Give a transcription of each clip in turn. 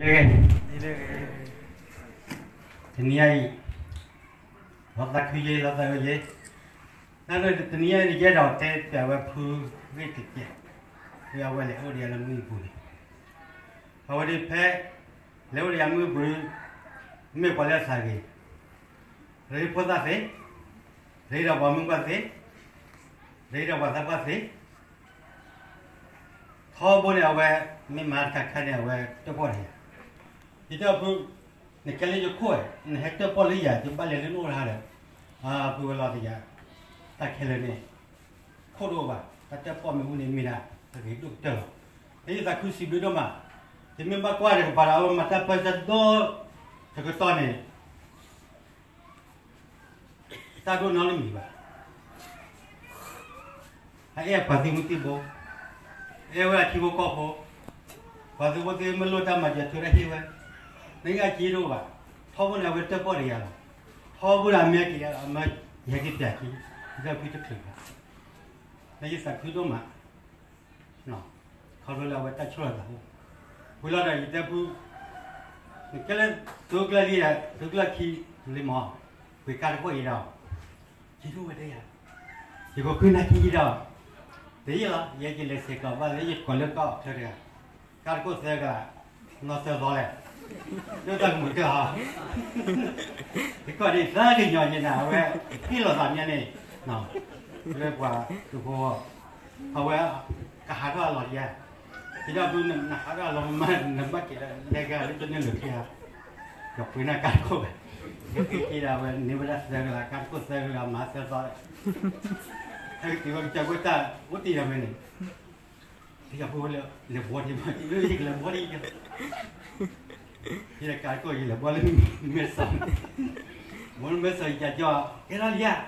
တနံၤအံၤ လီၤသးခုယ့ လီၤသးအုးယ့, နတနံၤအံၤန့ၣ် ယအဲၣ်ဒိးတဲပျးဝဲဖုဂ့ၢ်တကဲး, ဖဲအဝဲလဲၤအိၣ်ဒီးယၤလၢမုၢ်အပူၤန့ၣ်, အဝဲဒၣ်ဖဲ လဲၤအိၣ်ဒီးယၤမုၢ်အပူၤ မ့ၢ်ပှၤလၢအသးဂ့ၤ, ရ့ဖိသၣ်သ့, ရ့ဒီးပှၤမုၢ်ပှၢ်သ့, ရ့ဒီးပှၤသးပှၢ်သ့ ထီဘိန့ၣ် အဝဲ မ့ၢ်မၤတခါခါန့ၣ် အဝဲတၢၣ်ပီၣ်တယၤ, ယတဲဖု, နကဲလၢယခိၣ်, နဟဲတၢၣ်ပီၣ်လၢယၤ ယဘၣ်လဲၤလၢနအိၣ်တဟါဒီး, ဖုဝဲလီၤတယၤ, တၢ်ခဲလၢာ်န့ၣ် ခိၣ်တအိၣ်ဘၣ်, တၢ်တၢၣ်ပီၣ်မ့ၢ်အိၣ်န့ၣ်မ့ၢ်ဒၣ် အဂ့ၤဒိၣ်ကတၢၢ်လီၤ. လၢယသးခုစံးဘျုးဒိၣ်မး, ယမ့ၢ်ဘၣ်ကွၢ်တကပၤဒီး အဝဲမၤတၢ်ပၢဆှၢဒီတကတီၢ်န့ၣ် တၢ်ဒိၣ်နီတမံၤဘၣ်. အအဲၣ်ပှၤသုးမုၢ်သံၣ်ဘိ, အဲၣ်ဝဲအထံဖိကီၢ်ဖိ, ပှၤသုးဖိသုးမ့ၢ်လိၣ်တၢ်မၤစၢၤထုးတၢ်ဟ့ၣ်ဝဲ, နအံၤအက့တအိၣ်ဘၣ်. ထီဘိန့ၣ် အဝဲတၢၣ်ပီၣ်တယၤလီၤ. ထီဘိန့ၣ် အမ့ၢ်က့ၤအမၢယဟဲက့ၤပျးခံ, ဒီးဖုတချုးဘၣ်. လၢယသးခုဒိၣ်မး ခီဖျိလၢအဝဲတၢ်ဆိၣ်လီၤသးအိၣ်, ဝံၤလီၤဒီးယတဲဖု, နကဲလၢသုးကျၢၢ်လံ, သုးကျၢၢ်ခံလံမး, ပှ့ၤကါတခိၣ်အံၤဒီး, ယဒိၣ်ဝဲတဲယၤ, ယကဃုနၢ်ခံယံၤဒီး, တယံာ်လီၤ ယဲယလဲၤဆဲးကျိးဘၣ်လၢယကိးလၢကီၢ်အချၢတဂၤ, ကါတခိၣ်သၢကလး, နီၢ်သၢသီလဲၣ်, ဒိၣ်တၢ်ကမုာ်တၢ်ဟီ, ယကိးဒ်သၢကညီၤယဲနၤ အဝဲ, ဟ့ၣ်လီၤသးမးန့ၣ်, လၢပှၤသုးဖိ အဝဲကဟးထီၣ်အလီၢ်ဒံးဧါ, ယဒၣ်ဖုနဟးထီၣ်အလီၢ်မး နဘၣ်က့ၤလၢလဲၤဂၤလၢကန့ၢ်လိာ်ခံဧါ, ယပှ့ၤန့ၢ်ကါတခိၣ်ဘၣ်, ယက့ၤဒၣ်ဝဲန့ၢ်ဝဲဒၣ်သၢကလး ကါတခိၣ်သၢကလး မၤသၢသီ, ဟဲက့ၤဝဲကစၢ်ဖိတၢ်အိၣ်တ့ၢ်ယၤမ့ၢ်န့ၣ်, ယဖိလဲၤဘှီဒံးမး ယကလဲၤဘှီဒံး, ယကါတခိၣ်ယလဲၤဘှီလၢမဲာ်စီး, ဘှီလၢမဲာ်စီးယကၢ်ကၠီ, ကဲထီၣ်လံဧါ,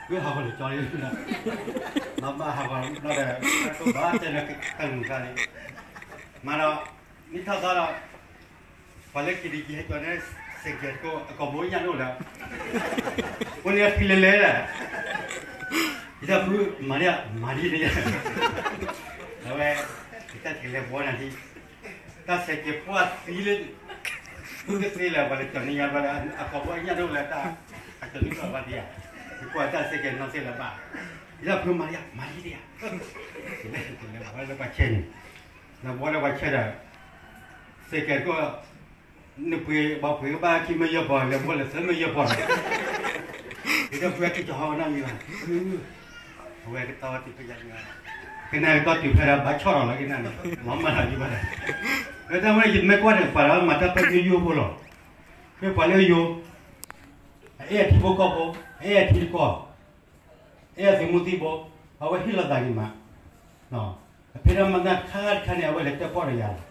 ဝဲဟးဂီၤလၢကၠီလံ, ဘၣ်ဟးဂီၤလၢဒီး ကါတခိၣ်ဘၣ်တဲလၢတၢ်လူၤတၢ်လံ, မၤဒီး, မ့ၢ်ထီၣ်သီဒီး, ပှၤလၢခံတယံာ်ဟဲကၠီန့ၣ်, စဲးကဲးတခိၣ် အကိာ်ဘိညၣ်ဒိၣ်လၢ အိၣ်န့ၣ်အဖံလဲၤလဲၤဒၣ်, ယတၢ်ဖုမၤဒ်, မၤဒ်န့ၣ်, အဝဲ, ယတၢ်ကလဲၤဘှီနၤဒ်, တၢ်စဲးကဲးပှၢ်သံလၢ, ဖုကသ့လၢၤ ပှၤလဲၤကၠီန့ၢ်ယၤဘၣ်ဒီး အကိာ်ဘိညၣ်ဒိၣ်လၢတၢ်, အကၠီန့ၢ်ဘၣ်ဘၣ်ဒံးဧါ, ယကွၢ်တၢ်စဲးကဲးနီၢ်သ့လၢၤဘၣ်, ယတၢ်ဖုမၤဒ်ဧါ မၤဒ်ဧါ, လဲၤလဲၤဘှီလၢပှၤဆဲးန့ၣ်, လဲၤဘှီလၢပှၤဆဲးဒီး, စဲးကဲးတခိၣ် နပှ့ၤဘၣ်ပှ့ၤကဘၣ်ခံမ့ၢ်ယဲၢ်ပီၤ လဲၤဘှီလၢသၢမ့ၢ်ယဲၢ်ပီၤဒီး, ယတၢ်ဖုက့ၤကီၤဟီနီတမံၤဘၣ်, အဝဲကတီၤတုၤဖဲယၤန့ၣ်, ကနၣ်ကတီၤတုၤဖဲဒီးဘၣ်ဆီၣ်လီၤလီၤကနၣ်န့ၣ်, မၤမၤလီၤယဘၣ်ဒီး, လၢတၢ်ဝဲယမ့ၢ်ကွၢ်န့ၣ် ပှၤလၢမၤတၢ်ပၢဆှၢယိယိဖိလီၤ, မ့ၢ်ပှၤလၢယိ အအဲၣ်အထံဖိကီၢ်ဖိ, အအဲၣ်အထံတကီၢ်, အဲၣ်အသုးမုၢ်သံၣ်ဘိ, အဝဲဟ့ၣ်လီၤသးဂ့ၤမး, အဖဲဒၣ်မၤတၢ်တခါတခါန့ၣ် အဝဲလဲၤတၢၣ်ပီၣ်ဒီးယၤလီ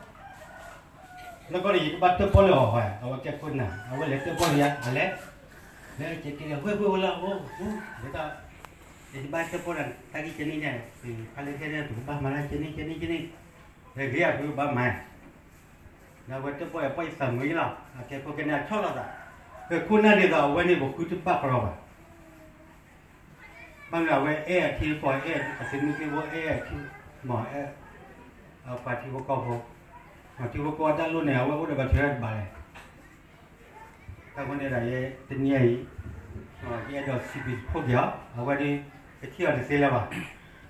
ၤ, လၢကီၢ်န့ၣ် ယကဘၣ်တၢၣ်ပီၣ်လၢအီၤဃီ, အဝဲကဲခိၣ်နၢ် အဝဲလဲၤတၢၣ်ပီၣ်ဒီးယၤ အလဲၤ, လဲၤကဲကဲဝဲၢ်ဝဲၢ်ဝဲလၢအအိၣ်, ဒ်သိး, ယကဘၣ်တၢၣ်ပီၣ်ဒီးတၢ်ဂ့ၢ်ကဲန့ၣ်န့ၣ်, ဖဲလဲၣ်ထဲန့ၣ် ပကဘၣ်မၤတၢ်ကဲန့ၣ်ကဲန့ၣ်ကဲန့ၣ်, လဲၤဂ့ၤအဖုဘၣ်မၤ ဒီးအဝဲတၢၣ်ပီၣ်အပီၣ်ယသးမုာ်ယလီၤ, အကဲခိၣ်ကဲန့ၣ်အဆီၣ်လီၤသး, ပခိၣ်နၢ်ဒ်သိးအဝဲန့ၣ် ပဃုတဘၣ်ကရီဘၣ်, ဘၣ်မနုၤအဝဲအဲၣ်အထံတကီၢ် အဲၣ်အသုးမုၢ်သံၣ်ဘိ အဲၣ်အထံ, မ့ၢ်အဲၣ်, ပှၤထံဖိကီၢ်ဖိ, မ့ၢ်ထံဖိကီၢ်ဖိတၢ်လိၣ်န့ၣ် အဝဲအိၣ်ဒီးပှၤထုးတၢ်တဘၣ်လဲၣ် တၢ်ဃိန့ၣ်ဒီးယဲ တနံၤအံၤ, ယအဲၣ်ဒိးစံးဘျုးစံးဖှိၣ်က့ၤအီၤ, အဝဲဒၣ်, ကထံၣ်အီၤတသ့လၢၤဘၣ်,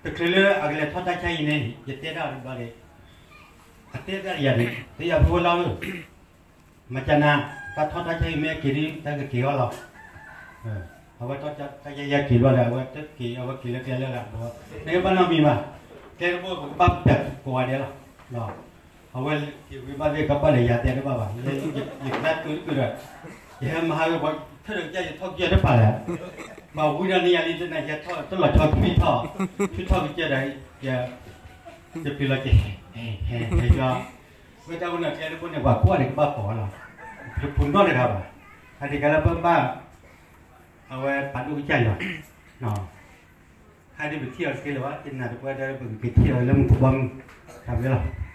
တချုးလၢအကလဲၤထီၣ်တၢ်ဆါအံၤန့ၣ် ယတဲတၢ်အီၤတဘျီဒီး, အတဲတၢ်ယၤန့ၣ် တယၤဖိလီၤဧၢ, မၤကနၤ, တၢ်ထီၣ်တၢ်ဆါအံၤမ့ၢ်အက့ၤဒ် တၢ်ကက့ၤအီၤလီၤ အဝဲထီၣ်တၢ်ဆါယဲယဲက့ၤဘျီဒီး အဝဲတက့ၤ အဝဲက့ၤလၢကျဲလၢဂၤဘျီ, မ့ၢ်ဘၣ်နီတမံၤဘၣ်, ကျဲတဘိပကဘၣ်ပျးကိးဂၤဒဲးလီၤ, အဝဲက့ၤဝံၤဘၣ်သ့ၣ်ကဘၣ်လဲၤယၤတဲတဘၣ်ဘၣ်, ယကနၣ်တုၤတကုာ်ဒီး, ယဟဲမၤဟးဂ့ၤပှၤထၢၣ်ဒီးကစၢ် ယထီၣ်ကစၢ်တဖၣ်လဲၣ်, ဘၣ်ဝံၤဒီးန့ၣ်ယၤလံတနၤ ယထီၣ်တလီၤဆီထွံၣ်ထီၣ်, ထွံၣ်ထီၣ်ကစၢ်ဒီး, ယပျံၤလီၤက့ၤ, ဟဲဟဲဟဲ, ဝဲတၢ်ဝဲန့ၣ် ကျဲတဘိန့ၣ် ပှၤကိးဂၤဒဲးကဘၣ်ကိးလီၤ, ပဖိနီတဂၤဘၣ်, ဟဲဒ်ကဲလၢပဘၣ် အဝဲပာ်ဒိၣ်ကစၢ်ယွၤ, ဟဲဒ်ပထံၣ်အီၤတသ့လၢၤဘၣ် ယနာ်တပှဲၤဒီးပကက့ၤထံၣ်အီၤလၢမုၢ်ကဘီမုၢ်, တၢ်ဘျုးလီၤ.